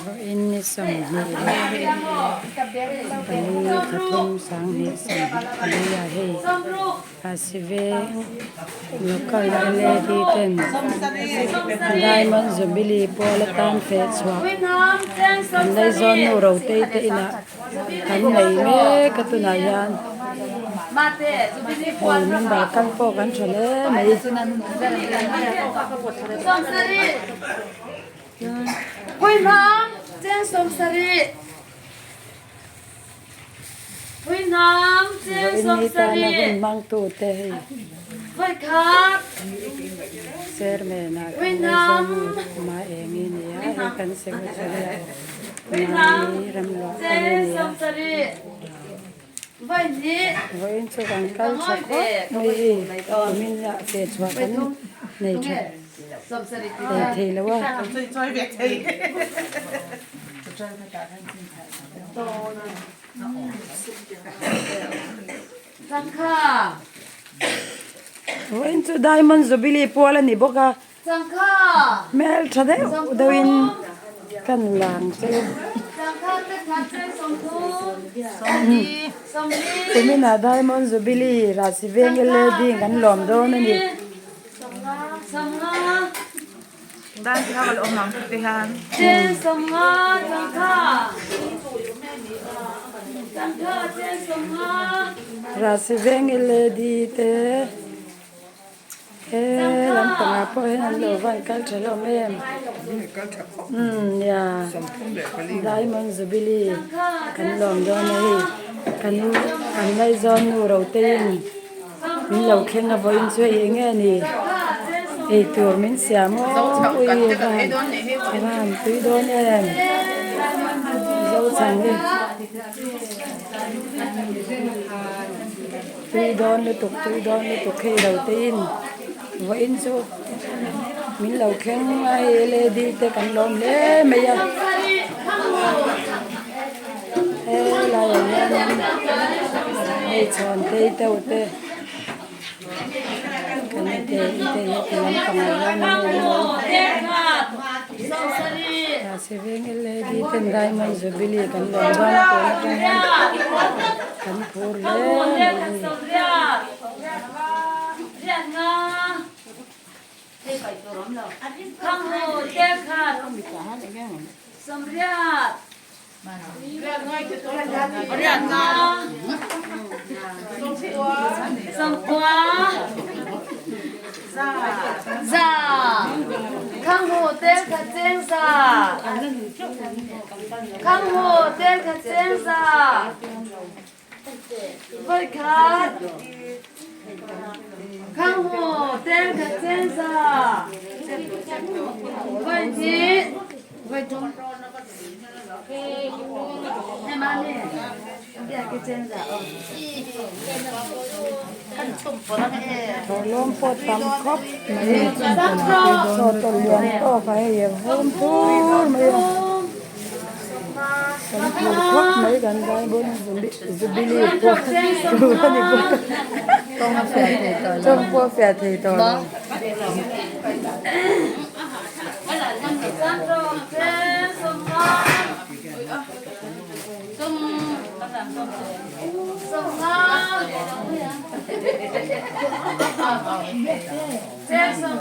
Vawiin ni 24 thla thum 2024 ah hei Rahsiveng Local LAD ten Diamond Jubilee pawl atan feh chhuah kan Laizawn nu Rotei te inah kan nei mek a tunah hian hei member kal pawh kan tha hle mai. Vawiin ni tana hun hmangtute hei chairman ah kan Laizawn ma eng i nia hei kan secretary ah Nai Ramluah kal i nia vawiin chu kan kal tha khawp mai hei kumin ah ke chhuah kan nei tha thei thei lo a. Vawiin chu Diamond Jubilee pual a ni bawk a, hmel tha deuh deuhin kan lang chu. Kuminah Diamond Jubilee Rahsiveng LED kan lawm dawn a ni. Rahsiveng LED te he lampangah pawh hian an lo van kal tha hlawm em umm nia Diamond Jubilee kan lawm dawn a hei kan kan Laizawn nu Roteiin Min lo thleng a vawiin chu hei enge a ni? Eitur min siam aw ui van van tui dawn em zo chang hi tui dawn lutuk tui dawn lutuk hei lo te in vawiin chu min lo thleng a hei led te kan lawm hle mai a helai ah hianin hei chhawn phei deuh te kan i te i te hi ti lampangah hianin an lo mahse veng led ten diamond jubilee kan lawm dawn a tun atang hian kan phur hle mai a ni. Thawhlawm pawh tam khawp mai chaw tawlh lian tawk a hei a vum thur mai a. Kan phur khawp mai kan Bible Jubilee pawh tur a ni bawk a. Tawng pawh a fiah thei tawh lo.